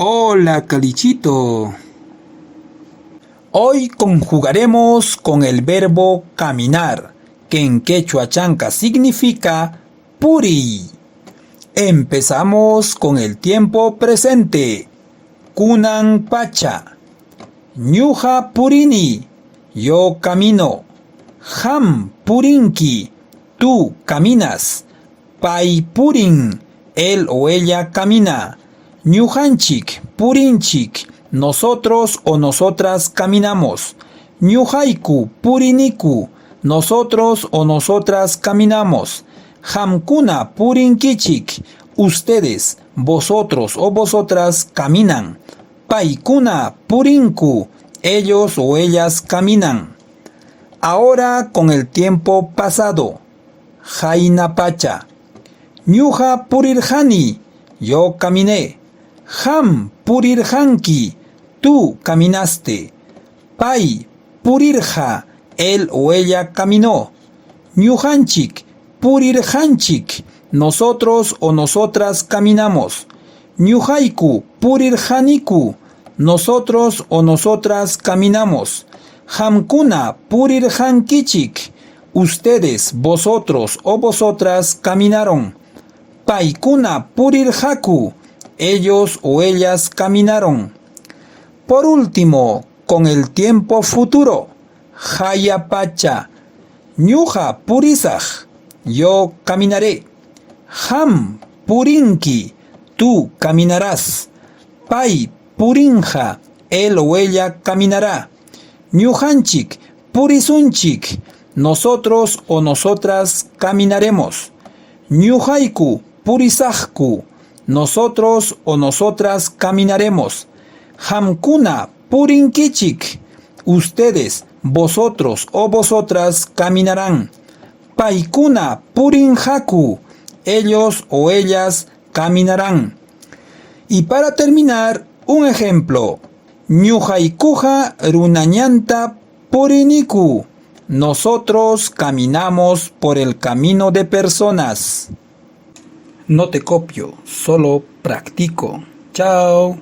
Hola, Calichito. Hoy conjugaremos con el verbo caminar, que en quechua chanca significa puriy. Empezamos con el tiempo presente. Kunan pacha. Ñuqa purini. Yo camino. Qam purinki. Tú caminas. Pay purin. Él o ella camina. Ñuqanchik purinchik. Nosotros o nosotras caminamos. Ñuqayku puriniku. Nosotros o nosotras caminamos. Qamkuna purinkichik. Ustedes, vosotros o vosotras caminan. Paykuna purinku. Ellos o ellas caminan. Ahora con el tiempo pasado. Qayna pacha. Ñuqa purirqani. Yo caminé. Qam purirqanki. Tú caminaste. Pay purirqa. Él o ella caminó. Ñuqanchik purirqanchik. Nosotros o nosotras caminamos. Ñuqayku purirqaniku. Nosotros o nosotras caminamos. Qamkuna purirqankichik. Ustedes, vosotros o vosotras caminaron. Paykuna purirqaku. Ellos o ellas caminaron. Por último, con el tiempo futuro. Qaya pacha. Ñuqa purisaq. Yo caminaré. Qam purinki. Tú caminarás. Pay purinqa. Él o ella caminará. Ñuqanchik purisunchik. Nosotros o nosotras caminaremos. Ñuqayku purisaqku. Nosotros o nosotras caminaremos. Qamkuna purinkichik. Ustedes, vosotros o vosotras caminarán. Paykuna purinqaku. Ellos o ellas caminarán. Y para terminar, un ejemplo. Ñuqaykuqa runañanta puriniku. Nosotros caminamos por el camino de personas. No te copio, solo practico. Chao.